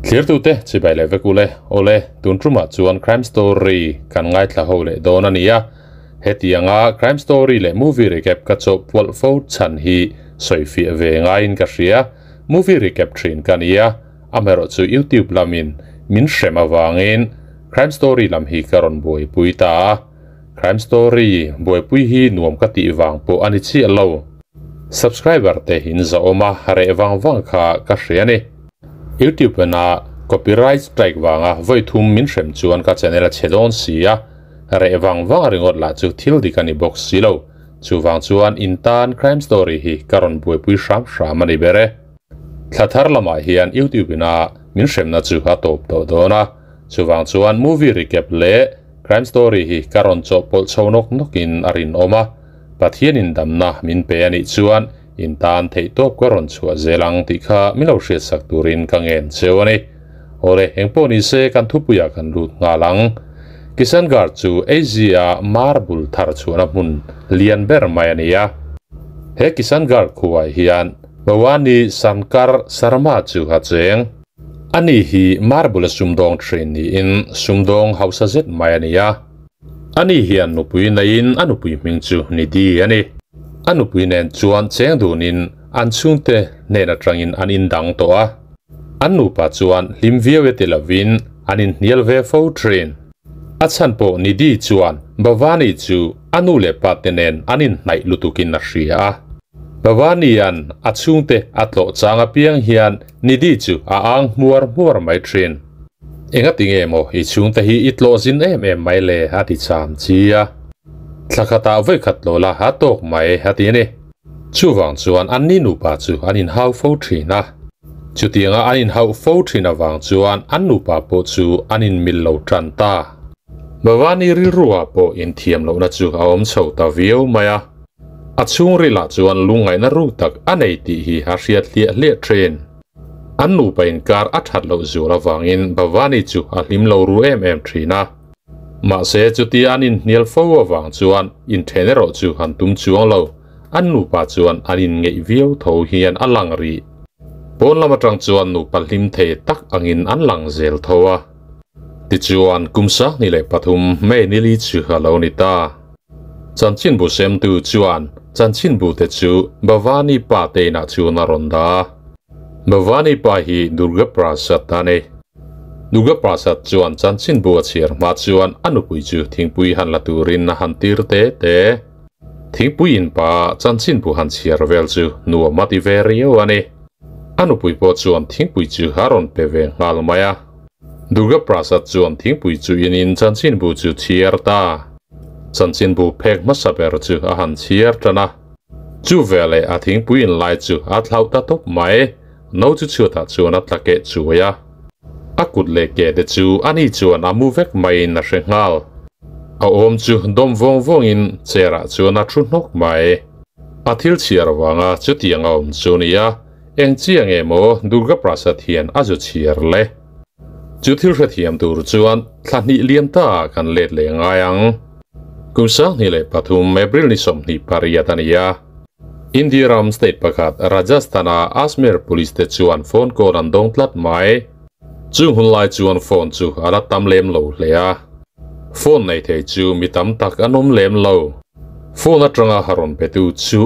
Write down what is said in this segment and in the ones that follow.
Thlirtute chibai leh vek ule, awle tun tumah chuan crime story kan ngaithla ho leh dawn a ni a, hetianga crime story leh movie recap ka chawhpawlh fo chhan hi sawifiah ve ngaiin ka hria, movie recap thin ka ni a, amaherawhchu youtube lamin min hrem avangin crime story lam hi ka rawn buaipui ta a, crime story buaipui hi nuam ka tih vang pawh a ni chiah lo. Subscriber te in zahawm a reh vang vang kha ka hria a ni. Youtube ena copyright strike vanga vawi thum min hrem chuan ka channel a chhe dawn si a, reh vang vang ringawt lah chu thil dik a ni bawk si lo. Chuvang chuan in tan crime story hi ka rawn buaipui hram hram a ni ber e. Thla thar lamah hian youtube ina min hremna chu a tawp tawh dawn a, chuvang chuan movie recap leh crime story hi ka rawn chawhpawlh chho nawk nawkin a rinawm a. Pathianin damna min pe a nih chuan in tan theihtawp ka rawn chhuah zel ang tih kha min lo hriatsak turin ka ngen cheu a ni. Awle, engpawh ni se kan thupuiah kan lut nghal ang. Kishangarh chu Asia marble thar chhuahna hmun lian ber mai a ni a. He Kishangarh khuaah hian Bhawani Shankar Sharma chu a cheng. Ani hi marble sumdawng thin niin sumdawng hausa zet mai a ni a. Ani hian nupui neiin a nupui hming chu Nidhi a ni. A nupui nen chuan cheng dunin an chhungte hnen atangin an indang tawh a. An nupa chuan hlim viau e ti lovin an inhnial ve fo thin. A chhan pawh Nidhi chuan Bhavani chu a nu leh pa te nen an inhnaih lutukin a hria a. Bhavani-a'n a chhungte a tlawh chang apiang hian Nidhi chu a ang hmuar hmuar mai thin. Engati nge maw i chhungte hi i tlawh zin em em mai le a ti cham chi a. Thla khatah vawi khat tlawh la a tawk mai a ti a ni. Chuvang chuan anni nupa chu an inhau fo thin a. Chutianga an inhauh fo thin avang chuan an nupa pawh chu an inmil lo tan ta. Bhavani rilruah pawh inthiam lohna chu a awm chho ta viau mai a. A chhungrilah chuan lungngaihna ruk tak a nei tih hi a hriat hliah hliah thin. An nupa inkar a that loh zual avangin Bhavani chu a hlim lo ru em em thin a. Mahse chutia an inhnial fo avang chuan inthen erawh chu han tum chuang lo, an nupa chuan an inngeih viau tho hian a lang rih. Pawn lam atang chuan nupa hlim thei tak angin an lang zel tho a. Tichuan kum 2003 May nili chu a lo ni ta. Chanchinbu semtu chuan chanchinbu te chu Bhavani pa te inah chuan a rawn dah a. Bhavani pa hi Durga Prasad a ni. Durga Prasad chuan chanchinbu a chhiar hma chuan a nupui chu thingpui han la turin a han tir te te. Thingpui in pa chanchinbu han chhiar vel chu nuam a ti ve riau a ni. A nupui pawh chuan thingpui chu a rawn pe ve nghal mai a. Durga Prasad chuan thingpui chu inin chanchinbu chu chhiar ta. Chanchinbu phek hmasa ber chu a han chhiar tan a. Chu veleh a thingpui in lai chu a thlauh ta tawp mai. No chu chhuatah chuan a tla keh chuai a. A kut leh ke te chu ani chuan a mu vek maiin a hre nghal. A awm chu dawm vawng vawngin chair ah chuan a thu hnawk mai. A thil chhiar avanga chutiang a awm chu nia. Eng chiang emaw Durga Prasad hian a zu chhiar le. Chu thil hrethiam tur chuan thla hnih liam ta ah kan let leh ngai ang. Kum 2003 April ni 28 a ni a. India ram state pakhat Rajasthan a Ajmer police te chuan phone call an dawng tlat mai. Chung hun lai chuan phone chu a la tam lem lo hle a. Phone nei thei chu mi tam tak an awm lem lo. Phone atanga ha rawn petu chu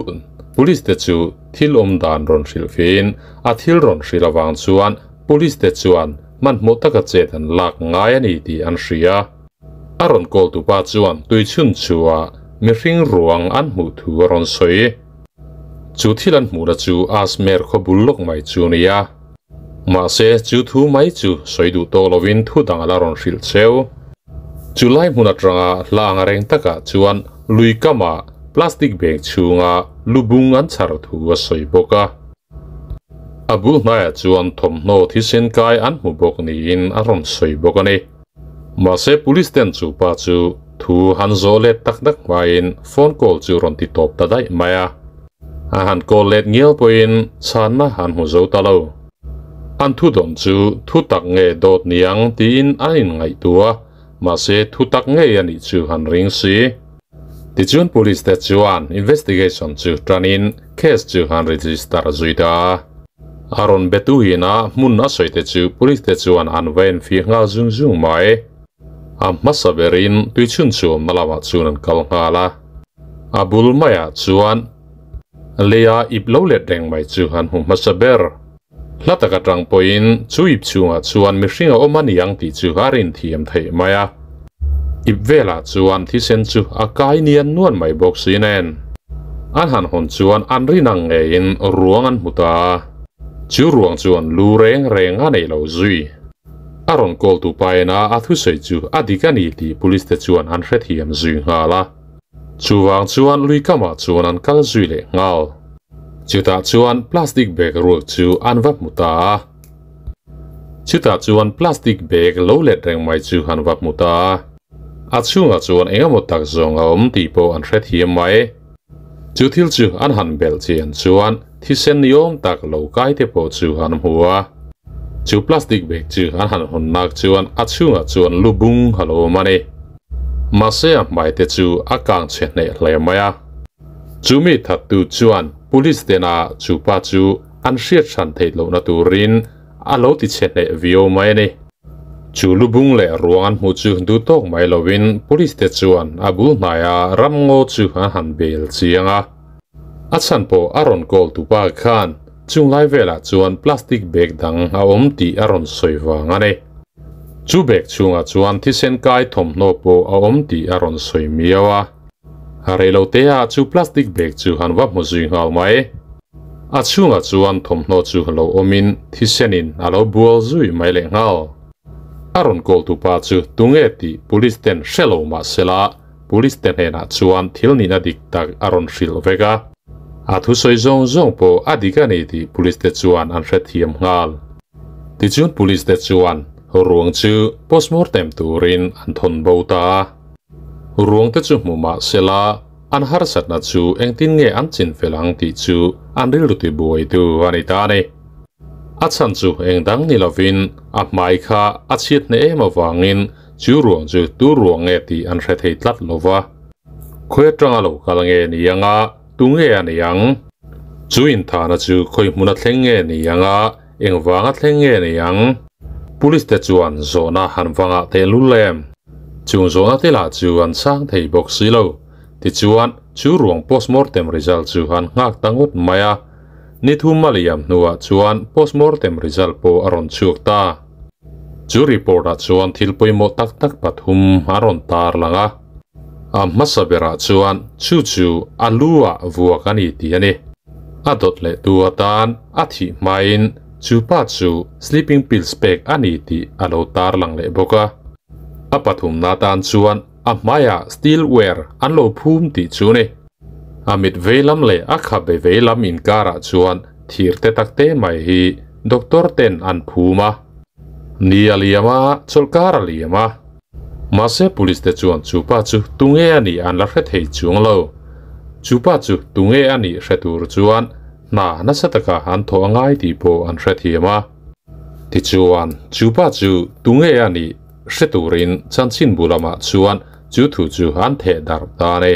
police te chu Thil awm dan rawn hrilh fein a thil rawn hrilh avang chuan police te chuan hmanhmawh taka chet an lak ngai a ni tih an hria. A rawn call tupa chuan tuichhun chhuah mihring ruang an hmuh thu a rawn sawi. Chu thil an hmuhna chu Ajmer khaw bul lawk mai chu a ni a. Mahse chu thu mai chu sawi duh tawk lovin thu dang a la rawn hrilh cheu. Chu lai hmun atanga hla ang reng takah chuan lui kamah plastic bag chhunga lubung an chhar thu a sawi bawk a. A bul hnaiah chuan thawmhnaw thisen kai an hmu bawk niin a rawn sawi bawk a ni. Mahse police ten chu pa chu thu han zawh let tak tak hmain phone call chu rawn ti tawp ta daih mai a. A han call let ngial pawhin chhanna an hmu zo ta lo. An thu dawn chu thu tak nge dawt niang tiin an inngaihtuah a, mahse thu tak ngei a nih chu han ring si. Tichuan police te chuan investigation chu tanin case chu han register zui ta a. A rawn betu ina hmun a sawi te chu police te chuan an va enfiah nghal zung zung mai. A hmasa berin tui chhun chuamna lamah chuan an kal nghal a, a bul maiah chuan leia ip lo let reng mai chu an hmu hmasa ber. Hla tak atang pawhin chu ip chhungah chuan mihring a awm a ni ang tih chu a rinthiam theih mai a. Ip velah chuan thisen chu a kai nian nuan mai bawk si nen. An han hawn chuan an rin ang ngeiin ruang an hmu ta a. Chu ruang chuan lu reng reng a nei lo zui. A rawn call tu pa ena a thusawi chu a dik a ni tih police te chuan an hrethiam zui nghal a. Chuvang chuan lui kamah chuan an kal zui leh nghal. Chutah chuan plastic bag ruak chu an va hmu ta a. Chutah chuan plastic bag lo let reng mai chu an va hmu ta a. A chhungah chuan eng emaw tak zawng a awm tih pawh an hrethiam mai. Chu thil chu an han belh chian chuan thisen ni awm tak lo kai te pawh chu an hmu a. Chu plastic bag chu an han hawn nak chuan a chhungah chuan lu bung a lo awm a ni. Mahse a hmai te chu a kang chhe hneh hle mai a. Chu mi thattu chuan police tena chu pa chu an hriat hran theih lohna turin a lo ti chhe hneh viau mai a ni. Chu lubung leh ruang an hmuh chu duh tawk mai lovin police te chuan a bul hnaia ramngaw chu an han bel chiang a. A chhan pawh a rawn call tu pa khan chunglai velah chuan plastic bag dang a awm tih a rawn sawi vang a ni. Chu bag chhungah chuan thisen kai thawmhnaw pawh a awm tih a rawn sawi miau a. A rei lo te ah chu plastic bag chu han va hmu zui nghal mai. A chhungah chuan thawmhnaw chu lo awmin thisenin a lo bual zui mai leh nghal. A rawn call tu pa chu tunge tih police ten hre lo mah sela police te hnenah chuan thil nihna dik tak a rawn hrilh vek a. A thusawi zawng zawng pawh a dik a ni tih police te chuan an hrethiam nghal. Tichuan police te chuan ruang chu postmortem turin an thawn bo ta a. Ruang te chu hmu mah sela an harsatna chu engtin nge an chin fel ang tih chu an rilru ti buai tu a ni ta a ni. A chhan chu eng dang ni lovin a hmai kha a chhiat hneh em avangin chu ruang chu tu ruang nge tih an hre thei tlat lo va. Khawi atanga lo kal nge ni anga tu nge a ni ang? Chu inthahna chu khawi hmun a thleng nge ni anga Engvang a thleng nge ni ang? Police te chuan zawhna han vang ah teh lul em? Chung zawhna te lah chu an chhang thei bawk si lo. Tichuan, chu ruang postmortem result chu an nghak ta ngawt mai a. Ni thum a liam hnuah chuan postmortem result pawh a rawn chhuak ta. Chu report ah chuan thil pawimawh tak tak pathum a rawn tar lang a. A hmasa berah chuan chu chu a lu ah vuak a ni tih a ni. A dawt leh tu atan a thih hmain chu pa chu sleeping pills pek a ni tih a lo tar lang leh bawk a. A pathumna atan chuan a hmaiah steel ware an lo phum tih chu ni. A mit veilam leh a khabe veilam inkarah chuan thir te tak te mai hi doctor ten an phum a. Ni a liam a, chawlhkar a liam a. Mahse police te chuan chu pa chu tunge a nih an la hre thei chuang lo. Chu pa chu tunge a nih hre tur chuan hna nasa taka an thawh a ngai tih pawh an hrethiam a. Tichuan chu pa chu tunge a nih hre turin chanchinbu lamah chuan chu thu chu an theh darh ta a ni.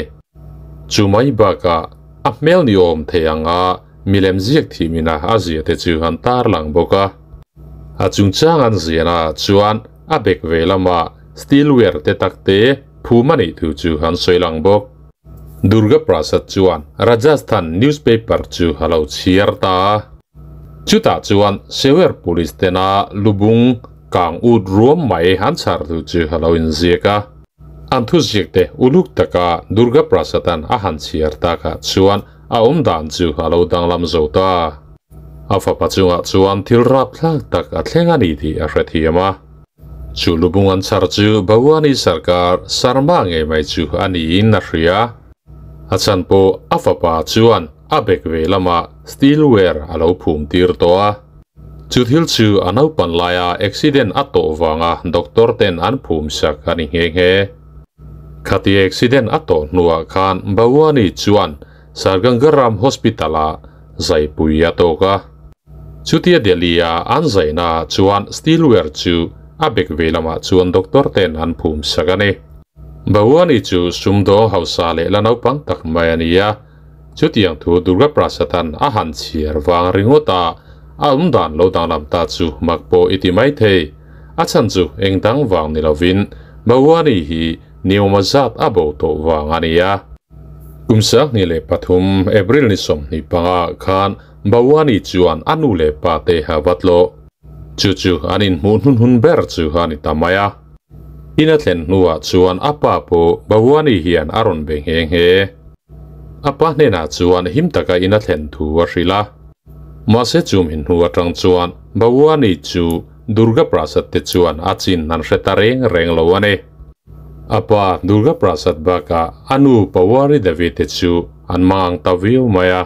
Chu mai bakah a hmel ni awm thei anga milem ziak thihmina a zia te chu an tarlang bawk a. A chungchang an ziana chuan a bag ve lama steelware te tak te phum a nih thu chu an sawi lang bawk. Durga Prasad chuan Rajasthan newspaper chu a lo chhiar ta a. Chutah chuan Sewer Police tena lubung kang ut ruam mai an chhar thu chu a lo inziak a. An thuziak te uluk taka Durga Prasad-a'n a han chhiar takah chuan a awm dan chu a lo danglam zo ta. A fapa chungah chuan thil rapthlak tak a thleng a ni tih a hrethiam a. Chu lubung an chhar chu Bhawani Sarkar Sharma ngei mai chu a niin a hria. A chhan pawh a fapa chuan a bag ve lamah steelware a lo phum tir tawh a. Chu thil chu a naupan laia accident a tawh vanga doctor ten an phum sak a ni nghe nghe. Khati accident a tawh hnuah khan Bhawani chuan Sargangaram Hospital-ah zaipui a tawk a. Chutia Delhi-a an zaina chuan steelware chu a bag ve lamah chuan doctor ten an phum sak a ni. Bhawani chu sumdawng hausa leh la naupang tak mai a ni a. Chutiang thu Durga Prasad-a'n a han chhiar vang ringawt a, A awmdan lo danglam ta chu mak pawh i ti mai thei. A chhan chu eng dang vang ni lovin Bawani hi niawma zat a bo tawh vang a ni a. Kum 2003 April ni 25 khan Bawani chuan a nu leh pa te a va tlawh. Chu chu an inhmuh hnun hun ber chu a ni ta mai a. In a thlen hnuah chuan a pa pawh Bawani hian a rawn be nghe nghe. A pa hnenah chuan him taka in a thlen thu a hrilh a. Mahse chum in hnu atang chuan Bawani chu Durga Prasad te chuan a chin an hre ta reng reng lo a ni. A pa Durga Prasad bakah a nu Pawari Devi te chu an mangang ta viau mai a.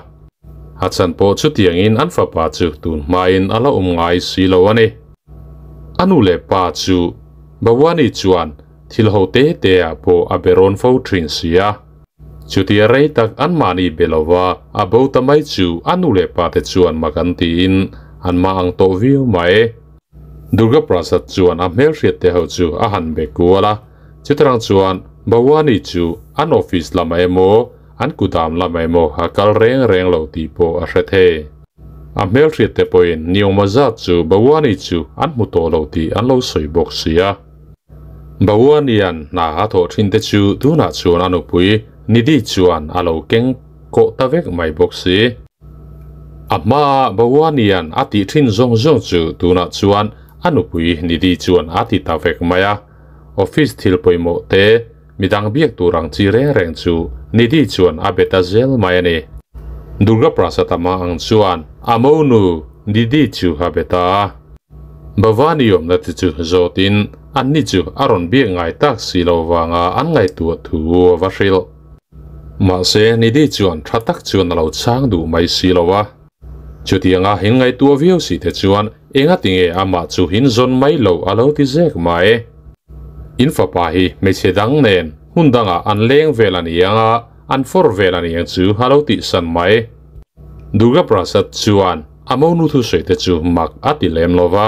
A chhan pawh chutiangin an fapa chu tun hmain a la awm ngai si lo a ni. A nu leh pa chu Bawani chuan thil ho te te ah pawh a be rawn fo thin si a. Chutia rei tak anmahni be lova a bo ta mai chu a nu leh pa te chuan mak an tiin an mah ang tawh viau mai. Durga Prasad chuan a hmelhriat te ho chu a han be kual a, chutarang chuan Bawani chu an office lamah emaw an kudam lamah emaw a kal reng reng lo tih pawh a hre thei. A hmelhriat te pawhin niawma zat chu Bawani chu an hmu tawh lo tih an lo sawi bawk si a. Bawanian hna a thawh thin te chu tunah chuan a nupui Nidhi chuan a lo keng kawh ta vek mai bawk si. A hmaa Bawanian a tih thin zawng zawng chu tunah chuan a nupui Nidhi chuan a ti ta vek mai a. Office thil pawimawh te, midang biak tur ang chi reng reng chu Nidhi chuan a be ta zel mai a ni. Durga Prasad a hma ang chuan a monu Nidhi chu a be ta a. Bhavani awmna te chu zawtin anni chu a rawn biak ngai tak si lo vanga an ngaihtuah thu a va hrilh. Mahse, Nidhi chuan tha tak chuan a lo chhang duh mai si lo a. Chutianga hin ngaihtuah viau si te chuan enga tinge amah chu hin zawn mai lo a lo ti zek mai. In fapa hi hmeichhe dang nen hmun dangah an leng vel a ni ang a, an fawr vel a ni ang chu a lo tihsan mai. Durga Prasad chuan a monu thusawi te chu mak a ti lem lo va,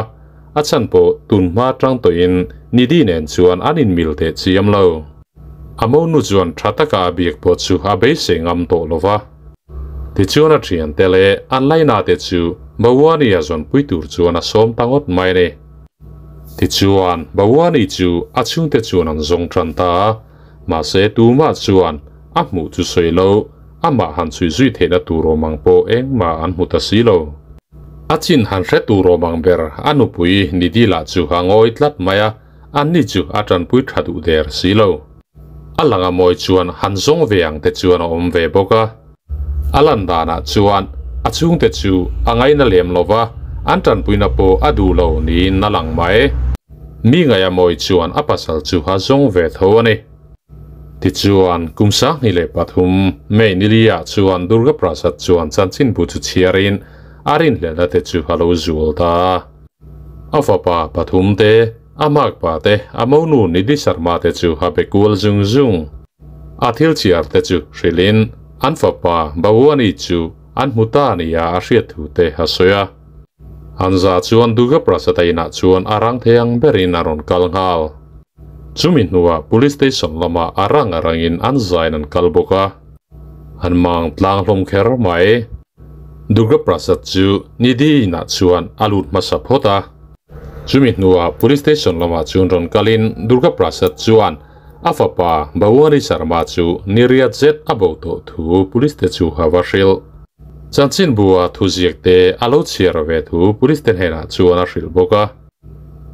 a chhan pawh tun hma tang tawhin Nidhi nen chuan an inmil teh chiam lo. A monu chuan tha taka a biak pawh chu a beisei ngam tawh lo va. Tichuan a thiante leh an laina te chu Bawani a zawnpui tur chuan a sawm ta ngawt mai a ni. Tichuan Bawani chu a chhungte chuan an zawng tan ta a, mahse tumah chuan a hmuh chu sawi lo. Amah han chhui zui theihna tur awm ang pawh engmah an hmu ta si lo. A chin han hre tur awm ang ber a nupui Nidhi lah chu a ngawi tlat mai a, anni chu a tanpui tha duh der si lo. A langa mawi chuan han zawng ve ang te chuan a awm ve bawk a. A lan danah chuan a chhungte chu a ngaina lem lo va, an tanpuina pawh a duh lo niin a lang mai. Mi ngaia mawi chuan a pasal chu a zawng ve tho a ni. Tichuan, kum 2003, May niliah chuan Durga Prasad chuan chanchinbu chu chhiarin a rinhlelhna te chu a lo zual ta a. A fapa pathum te, a makpa te, a monu Nidhi Sharma te chu a be kual zung zung. A thil chhiar te chu hrilhin an fapa Bhawani chu an hmu ta nia a hriat thu te a sawi a. An za chuan Durga Prasad-a inah chuan a rang thei ang berin a rawn kal nghal. Chumi hnuah Police Station lamah a rang a rangin an zain an kal bawk a, an mang tlang hlawm kher mai. Durga Prasad chu Nidhi inah chuan a lut hmasa phawt a. Chumi hnuah Police Station lamah chuan rawn kalin Durga Prasad chuan a fapa Bhawani Sharma chu ni riat zet a bo tawh thu Police te chu a va hrilh. Chanchinbua thuziak te a lo chhiar ve thu Police te hnenah chuan a hrilh bawk a.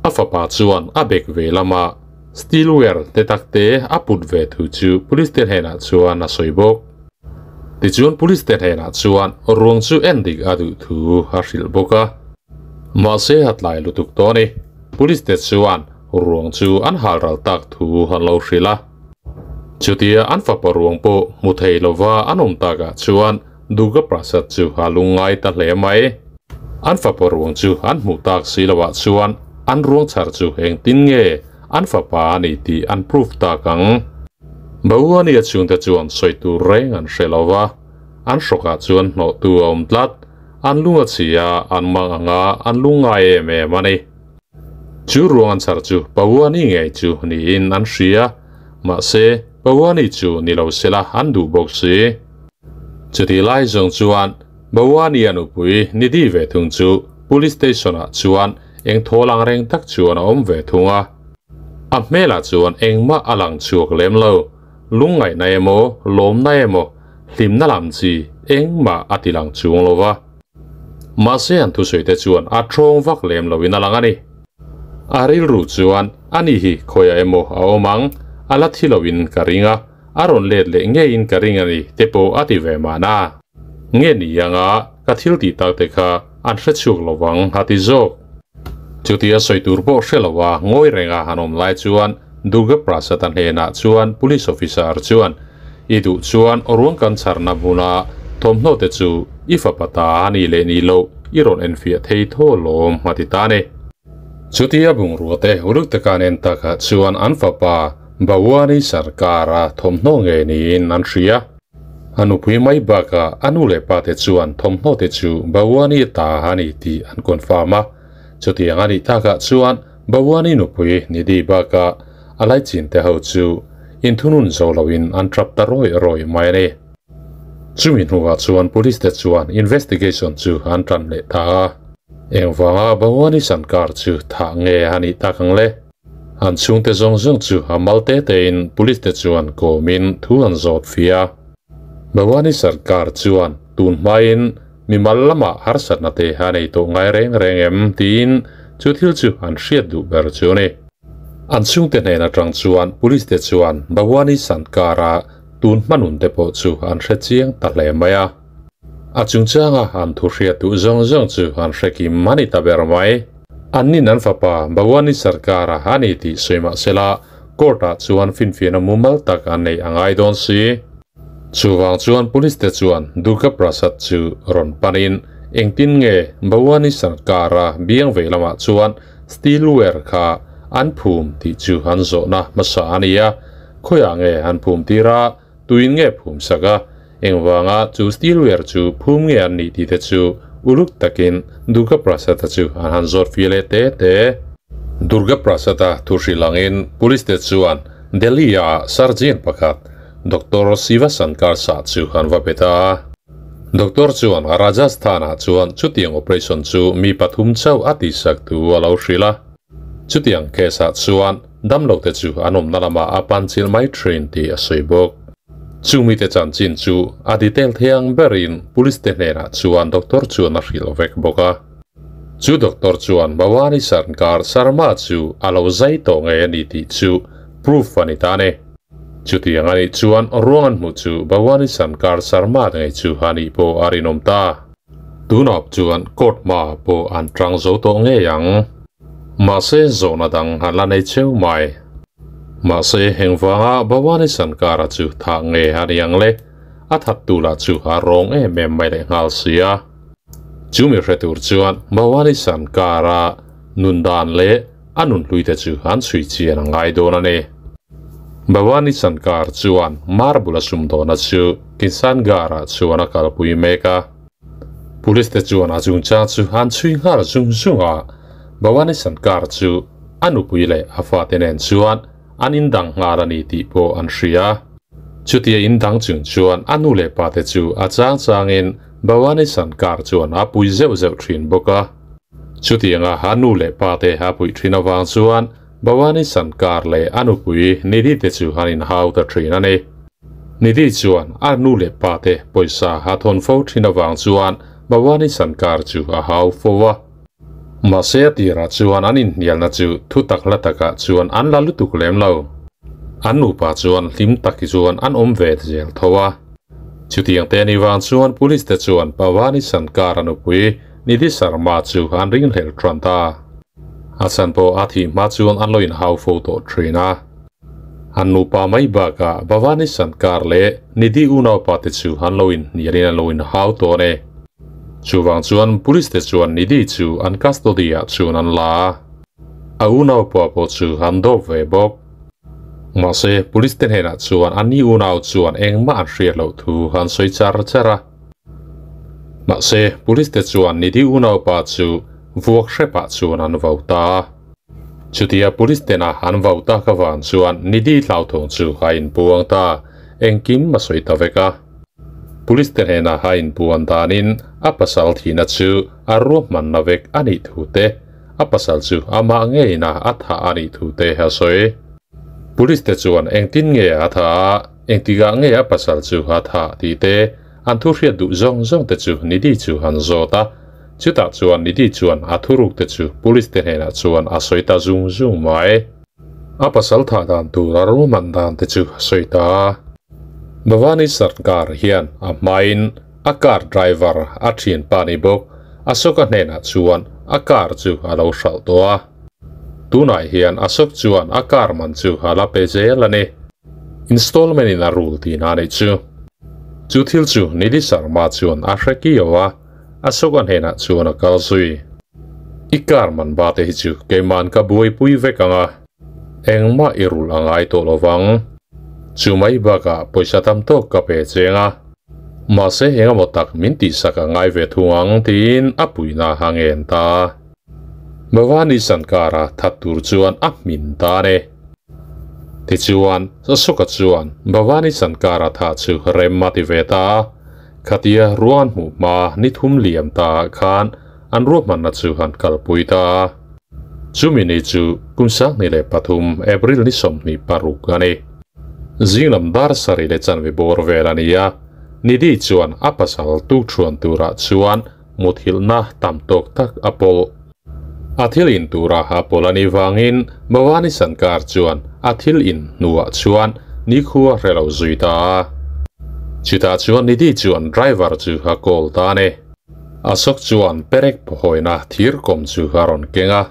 A fapa chuan a bek ve lama steelware te tak te a put ve thu chu police te hnenah chuan a sawi bawk. Tichuan police te hnenah chuan ruang chu en dik a duh thu a hrilh bawk a. Mahse a tlai lutuk tawh a ni. Police te chuan ruang chu an hal ral tak thu an lo hrilh a. Chutia an fapa ruang pawh hmu thei lova an awm takah chuan Durga Prasad chu a lungngai ta hle mai. An fapa ruang chu an hmuh tak si loah chuan an ruang chhar chu engtin nge an fapa a ni tih an proof tak ang. Bhawani a chhungte chuan sawi tur reng an hre lo va, an hrawkah chuan hnawhtu a awm tlat. An lung a chhi a, an mang ang a, an lungngai em em a ni. Chu ruang an chhar chu Bhawani ngei chu niin an hria, mahse Bhawani chu ni lo sela an duh bawk si. Chutih lai zawng chuan Bhawani a nupui Nidhi ve thung chu Police station ah chuan eng thawl ang reng tak chuan a awm ve thung a. A hmelah chuan engmah a lang chhuak lem lo. Lungngaihna emaw, lawmna emaw, hlimna lam chi engmah a ti lang chuang lo va. Mahse an thusawi te chuan a thawng vak lem loin a lang a ni. A rilru chuan ani hi khawiah emaw a awm ang, a la thi loin ka ring a, a rawn let leh ngeiin ka ring a ni te pawh a ti ve mahna. Nge ni anga ka thil tih tak te kha an hre chhuak lo vang a ti zawk. Chutia sawi tur pawh hre lo a ngawi renga han awm lai chuan Durga Prasad-a hnenah chuan Police Officer chuan, I duh chuan ruang kan chharna hmuna thawmhnaw te chu i fapa ta a nih leh nih loh i rawn enfiah thei thaw lawm a ti ta a ni. Chutia bungrua te uluk taka an en takah chuan an fapa Bhawani Sarkar-a thawmhnaw ngei niin an hria. A nupui mai bakah a nu leh pa te chuan thawmhnaw te chu Bhawani ta a ni tih an confirm a. Chutiang a nih takah chuan Bhawani nupui Nidhi bakah a laichin te ho chu inthunun zo loin an trap ta rawih rawih mai a ni. Chumi hnuah chuan police te chuan investigation chu an tan leh ta a. Engvanga Bhawani Shankar chu thah nge a nih tak ang le? An chhungte zawng zawng chu a mal te tein police te chuan kawmin thu an zawt fih a. Bhawani Sarkar chuan tun hmain mimal lamah harsatna te a nei tawh ngai reng reng em tiin chu thil chu an hriat duh ber chu a ni. An chhungte hnen atang chuan police te chuan Bhawani Sankar-a tun hmanun te pawh chu an hre chiang ta hle mai a. A chungchanga an thu hriat duh zawng zawng chu an hre kim a ni ta ber mai. Annin an fapa Bhawani Sarkar-a a ni tih sawi mah sela court-ah chuan finfiahna mumal tak an neih a ngai dawn si. Chuvang chuan police te chuan Durga Prasad chu rawn panin engtin nge Bhawani Sarkar-a biang vei lamah chuan steelware kha an phum tih chu an zawhna hmasa a ni a, khawiah nge an phum tir a, tuin nge phum sak a, engvanga chu steelware chu phum nge an nih tih te chu uluk takin Durga Prasad-a chu an han zawt fia leh te te. Durga Prasad-a thu hrilh angin police te chuan Delhi-a surgeon pakhat Doctor Siva Shankar Shah chu an va bet a. Doctor chuan Rajasthan-ah chuan chutiang operation chu mi pathum chauh a tihsak thu a lo hrilh a. Chutiang case-ah chuan damlote chu an awmna lamah a pan chilh mai thin tih a sawi bawk. Chu mite chanchin chu a detail thei ang berin police te hnenah chuan doctor chuan a hrilh vek bawk a. Chu doctor chuan Bhawani Shankar Sharma chu a lo zai tawh ngei a ni tih chu proof a ni ta a ni. Chutiang a nih chuan ruang an hmuh chu Bhawani Shankar Sharma ngei chu a nih pawh a rinawm ta. Tunawp chuan court hmaah pawh an tang zo tawh ngei ang. Mahse zawhna dang an la nei cheu mai. Mahse heng vanga Bhawani Shankar-a chu thah nge a ni ang le? A thattu lah chu a rawng em em mai leh nghal si a. Chu mi hre tur chuan Bhawani Shankar-a nun dan leh a nunhluite chu an chhui chian a ngai dawn a ni. Bhawani Shankar chuan marble a sumdawhna chu Kishangarh-ah chuan a kalpui mek a. Police te chuan a chungchang chu an chhui nghal zung zung a, Bhawani Shankar chu a nupui leh a fate nen chuan an indang nghal a ni tih pawh an hria. Chutia indang chung chuan a nu leh pate chu a chang changin Bhawani Shankar chuan a pui zeuh zeuh thin bawk a. Chutianga a nu leh pa te a puih thin avang chuan Bhawani Shankar leh a nupui Nidhi te chu an inhau ta thin a ni. Nidhi chuan a nu leh pa te pawisa a thawn fo thin avang chuan Bhawani Shankar chu a hau fo a. Mahse a tirah chuan an inhnialna chu thu tak hla takah chuan an la lutuk lem lo. An nupa chuan hlim tak hi chuan an awm ve zel tho a. Chutiang te ni vang chuan police te chuan Bhawani Shankar a nupui Nidhi Sharma chu an ringhlel tan ta. A chhan pawh a thih hma chuan an lo inhau fo tawh thin a. An nupa mai bakah Bhavani Shankar leh Nidhi unaupa te chu an lo inhnialin an lo inhau tawh a ni. Chuvang chuan police te chuan Nidhi chu an custody ah chuan an la a. A unaupa pawh chu an dawp ve bawk. Mahse police te hnenah chuan an ni unau chuan engmah an hriat loh thu an sawi char char a. Mahse, police te chuan Nidhi unaupa chu vuak hrepah chuan an vau ta a. Chutia police tena an vau tak avang chuan Nidhi hlauthawng chu a inpuang ta, engkim a sawi ta vek a. Police te hnena a inpuan danin A pasal thihna chu a ruahmanna vek a nih thu te, a pasal chu amah ngeina a thah a nih thu te a sawi. Police te chuan engtin nge a thah a, engtikah nge a pasal chu a thah tih te an thu hriat duh zawng zawng te chu Nidhi chu an zawt a. Chutah chuan Nidhi chuan a thuruk te chu police te hnenah chuan a sawi ta zung zung mai. A pasal thah dan tur a ruahman dan te chu a sawi ta a. Bhavani Sarkar hian a hmain a car driver a thianpa ni bawk Ashoka hnenah chuan a car chu a lo hralh tawh a. Tunah hian Ashok chuan a car man chu a la pe zel a ni. Installment in a rul tihna a nih chu. Chu thil chu Nidhi Sharma chuan a hre kiau a. Ashoka hnenah chuan a kal zui. I car man ba te hi chu keiman ka buaipui vek ang a, engmah i rulh a ngai tawh lo vang. Chu mai bakah pawisa tam tawk ka pe cheng a, mahse engemaw tak min tihsak a ngai ve thung ang tiin a puihna a ngen ta. Bhavani Shankara that tur chuan a hmin ta a ni. Tichuan, Ashoka chuan Bhavani Shankara thah chu rem a ti ve ta a. Khatia ruang an hmuh hma ni thum liam ta khan an ruahmanna chu an kalpui ta a. Chumi ni chu kum 2003 April ni 26 a ni. Zinglam dar sarih leh chanve bawr vel a ni a, Nidhi chuan a pasal tukṭhuan turah chuan muthilhna tam tawk tak a pawlh. A thil in tura a pawlh a nih vangin Bhavani Shankar chuan a thil in hnuah chuan nikhua hre lo zui ta a. Chutah chuan Nidhi chuan driver chu a call ta a ni. Ashok chuan perek pawhawina thir kawm chu a rawn keng a.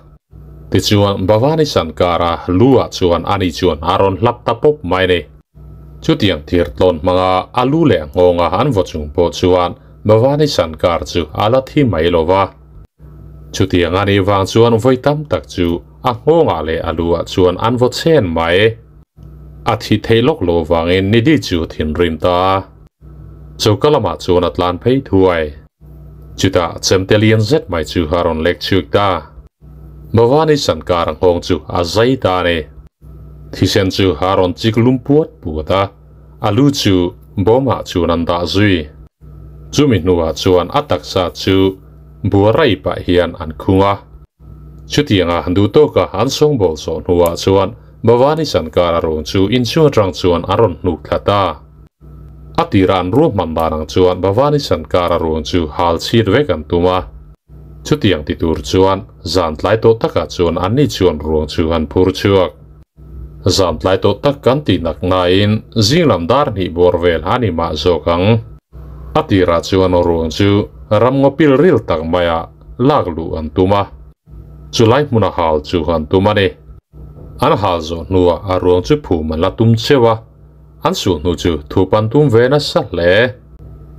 Tichuan Bhavani Shankar-a lu-ah chuan ani chuan a rawn hlap ta pawp mai a ni. Chutiang thir tlawn hmanga a lu leh a nghawnga an vaw chung pawh chuan Bhavani Shankar chu a la thi mai lo va. Chutiang a nih vang chuan vawi tam tak chu a nghawngah leh a luah chuan an vaw chhen mai. A thi thei lawk lo vangin Nidhi chu thinrim ta a. Choka lamah chuan a tlan phei thuai. Chutah chemte lian zet mai chu a rawn lek chhuak ta. Bhavani Shankar a nghawng chu a zai ta a ni. Thisen chu a rawn chik lum puat puat a, a lu chu bawmah chuan an dah zui. Chumi hnuah chuan a taksa chu bua rai pah hian an khung a. Chutianga duh tawka an sawngbawl zawh hnuah chuan Bhavani Shankar-a rung chu inchhung atang chuan an rawn hnuk thla ta. A tirah an ruahman dan ang chuan Bhavani Shankar-a rung chu hal chhit vek an tum a. Chutiang ti tur chuan zan tlai tawh takah chuan anni chuan ruang chu an phur chhuak. Zan tlai tawh tak kan tih nak nain zinglam dar hnih bawr vel a ni mah zawk ang. A tirah chuan ruang chu ramngaw pil ril tak maiah lak luh an tum a. Chulai hmuna hal chu an tum a ni. An hal zawh hnuah a ruang chu phum an la tum cheu a. An suh hnu chu thup an tum ve nasa hle.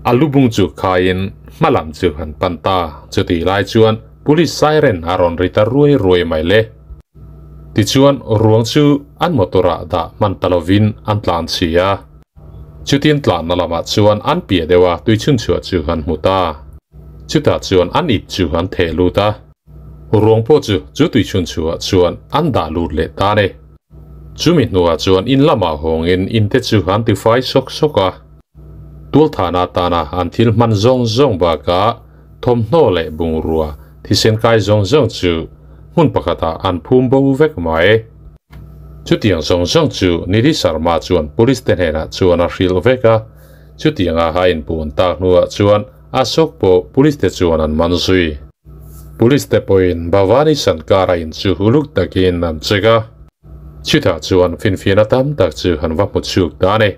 A lubung chu khaiin hma lam chu an pan ta. Chutih lai chuan police siren a rawn ri ta ruai ruai mai le. Tichuan ruang chu an motor ah dah hman ta lovin an tlan chhi a. Chutin tlanna lamah chuan an piah deuh a tui chhunchhuah chu an hmu ta. Chutah chuan an ip chu an theh lut a. Ruang pawh chu chu tui chhunchhuah chuan an dah lut leh ta a ni. Chumi hnuah chuan in lamah hawngin in te chu an tifai sawk sawk a. Tualthahna atana an thil hman zawng zawng bakah thawmhnaw leh bungrua thisen kai zawng zawng chu hmun pakhatah an phum bo vek mai. Chutiang zawng zawng chu Nidhi Sharma chuan police te hnenah chuan a hrilh vek a, chutianga a inpuan tak hnuah chuan Ashok pawh police te chuan an man zui. Police te pawhin Bhavani Shankar-a in chu uluk takin an check a, chutah chuan finfiahna tam tak chu an va hmu chhuk ta a ni.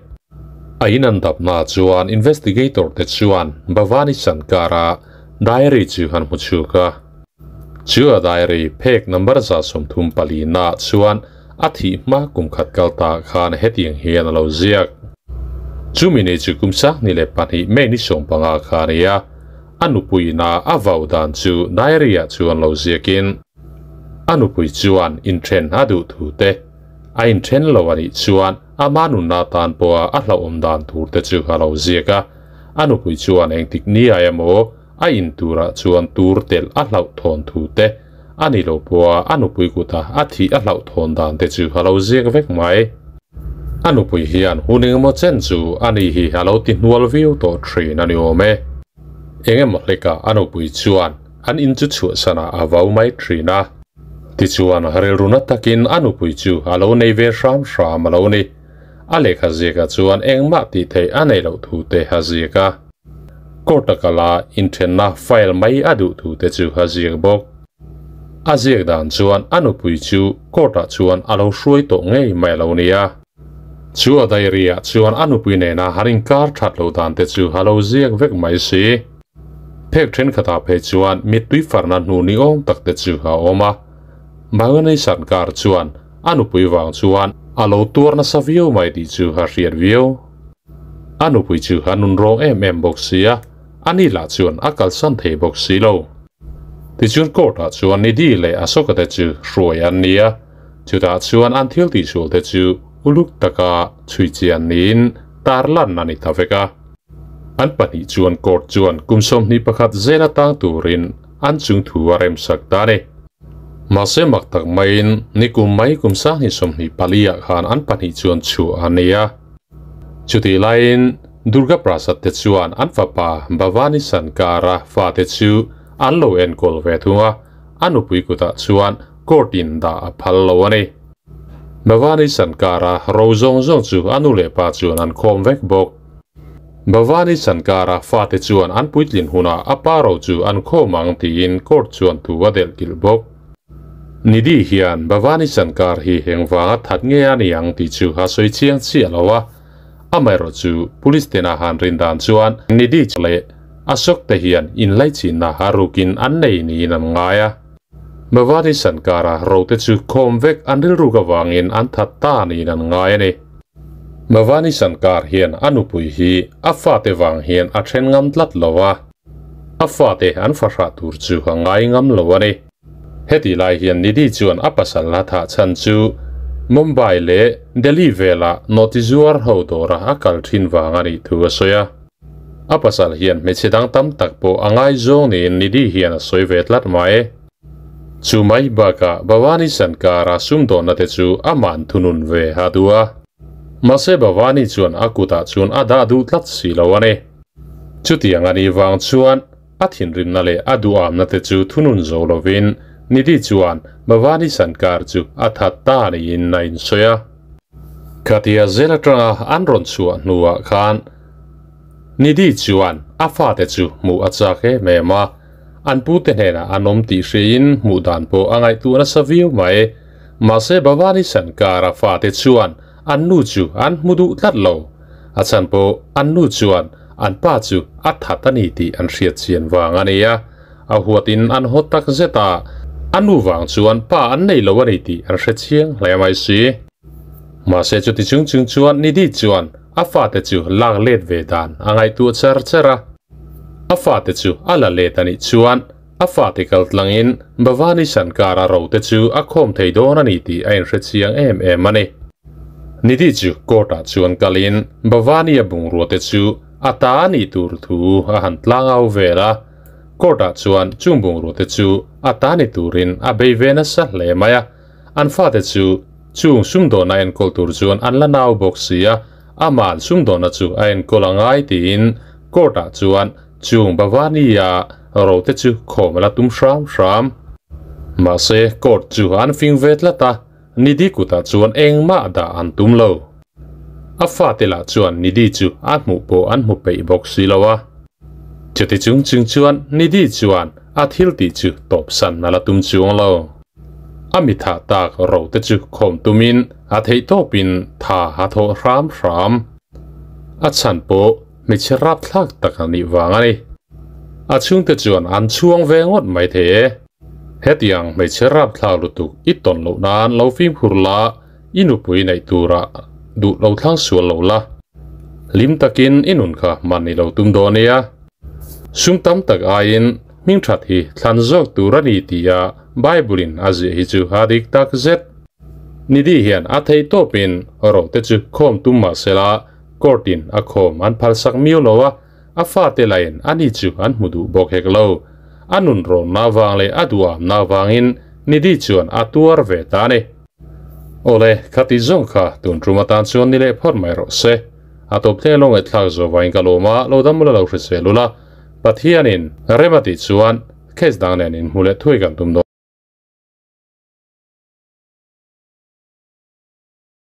A in an dapna chuan investigator te chuan Bhavani Shankar-a diary chu an hmu chhuk a. Chu a diary phek number 34 naah chuan a thih hma kum khat kal ta khan hetiang hian a lo ziak. Chumi ni chu kum 2002 May ni 15 kha a ni a, a nupuina a vau dan chu diary ah chuan lo ziakin a nupui chuan inthen a duh thu te, a inthen lo a nih chuan ama nunna tan pawha a hlauhawm dan tur te chu a lo ziak a, a nupui chuan engtik ni ah emaw a in turah chuan tur telh a hlauhthawn thu te, a ni lo pawha a nupui kuta a thih a hlauhthawn dan te chu a lo ziak vek mai. A nupui hian hun engemaw chen chu a ni hi a lo ti hnual viau tawh thin a ni awm e. Engemaw hlekah a nupui chuan an in chu chhuahsanah a vau mai thin a. Tichuan, rilru na takin a nupui chu a lo nei ve hram hram a lo ni. A lehkha ziakah chuan engmah tih theih a nei loh thu te a ziak a. Court a kal a, inthenna file mai a duh thu te chu a ziak bawk. A ziak dan chuan a nupui chu court ah chuan a lo hruai tawh ngei mai a lo ni a. Chu a diary ah chuan a nupui nena han inkar that loh dan te chu a lo ziak vek mai si. Phek thenkhatah phei chuan mittui farna hnu ni awm tak te chu a awm a. Bhavani Shankar chuan a nupui vang chuan a lo tuar nasa viau mai tih chu a hriat viau. A nupui chu a nun rawng em em bawk si a, ani lah chuan a kalsan thei bawk si lo. Tichuan court ah chuan Nidhi leh Ashoka te chu hruai an ni a, chutah chuan an thil tihsual te chu uluk taka chhui chian niin tarlan a ni ta vek a. An pahnih chuan court chuan kum 21 zela tang turin an chung thu a remsak ta a ni. Mahse mak tak maiin nikum mai kum 2024 ah khan an pahnih chuan chhuah a ni a. Chutih laiin Durga Prasad te chuan an fapa Bhavani Shankar-a fate chu an lo enkawl ve thung a, a nupui kutah chuan court in dah a phal lo a ni. Bhavani Shankar-a ro zawng zawng chu a nu leh pa chuan an khawm vek bawk. Bhavani Shankar-a fate chuan an puitlin hunah a pa ro chu an khawm ang tiin court chuan thu a delh kilh bawk. Nidhi hian Bhavani Shankar hi engvanga that nge a ni ang tih chu a sawi chiang chiah lo a, amaherawh chu police tena han rin dan chuan Nidhi leh Ashok te hian inlaichinna a rukin an nei niin an ngai a. Bhavani Shankar-a rote chu khawm vek an rilruk avangin an that ta niin an ngai a ni. Bhavani Shankar hian a nupui hi a fate vang hian a then ngam tlat lo a, a fate an fahrah tur chu a ngai ngam lo a ni. Heti lai hian Nidhi chuan a pasal la thah chhan chu Mumbai leh Delhi velah nawhti zuar ho dawra a kal thin vang a nih thu a sawi a. A pasal hian hmeichhe dang tam tak pawh a ngaizawng niin Nidhi hian a sawi ve tlat mai. Chu mai bakah Bhavani Shankar-a sumdawnna te chu ama'n thunun ve a duh a. Mahse Bhavani chuan a kutah chuan a dah duh tlat si lo a ni. Chutiang a nih vang chuan A thinrimna leh a duhamna te chu thunun zo lovin Nidhi chuan Bhavani Shankar chu a that ta niin a insawi a. Khatia zel atanga an rawn chhuah hnuah khan Nidhi chuan a fate chu hmuh a chak em em a, an pute hnenah an awm tih hriain hmuh dan pawh a ngaihtuah nasa viau mai. Mahse Bhavani Shankar-a fate chuan an nu chu an hmu duh tlat lo. A chhan pawh an nu chuan An pa chu a that a ni tih an hriat chian vang a ni a, a huatin an haw tak zet a, a nu vang chuan pa an nei lo a ni tih an hre chiang hle mai si. Mahse chuti chung chung chuan Nidhi chuan a fate chu lak let ve dan a ngaihtuah char char a, a fate chu a la let a nih chuan a fate kal tlangin Bhavani Shankar-a rote chu a khawm thei dawn a ni tih a inhre chiang em em a ni. Nidhi chu court-ah chuan kalin Bhavani-a bungrua te chu a ta a nih tur thu a han tlang au vel a, court-ah chuan chung bungrua te chu a ta ni turin a bei ve nasa hle mai a, an fate chu chung sumdawna enkawl tur chuan an la nau bawk si a, ama'n sumdawna chu a enkawl a ngai tiin court-ah chuan Chung Bhavani-a rote chu khawm a la tum hram hram. Mahse, court chu an fing ve tlat a, Nidhi kutah chuan engmah dah an tum lo. A fate lah chuan Nidhi chu a hmuh pawh an hmu peih bawk si lo a. Chuti chung chung chuan Nidhi chuan a thil tih chu tawpsan a la tum chuang lo. A mi thah tak rote chu khawm tumin a theihtawpin tha a thawh hram hram. A chhan pawh Hmeichhe rapthlak tak a nih vang a ni. A chhungte chuan an chhuang ve ngawt mai thei e. Hetiang hmeichhe rapthlak lutuk i tawn loh nan lo fimkhur la, i nupui neih turah duh lo thlang sual lo la. Hlim takin i nun kha hman i lo tum dawn nia. Sum tam tak aiin hmingthat hi thlan zawk tur a ni tia Bible-in a ziah hi chu a dik tak zet. Nidhi hian a theih tawpin rote chu khawm tum mah sela, Court in a khawm an phalsak miau lo a, a fate lain ani chu an hmu duh bawk hek lo. A nun rawnna avang leh a duhamna avangin Nidhi chuan a tuar ve ta a ni. Awle, khati zawng kha tun tum atan chuan ni leh phawt mai rawh se. A tawp thleng lo ngaihthlak zawh vangin ka lawm a, lo dam ula lo hrisel ula. Pathianin rem a tih chuan case dang nen inhmu leh thui kan tum dawn.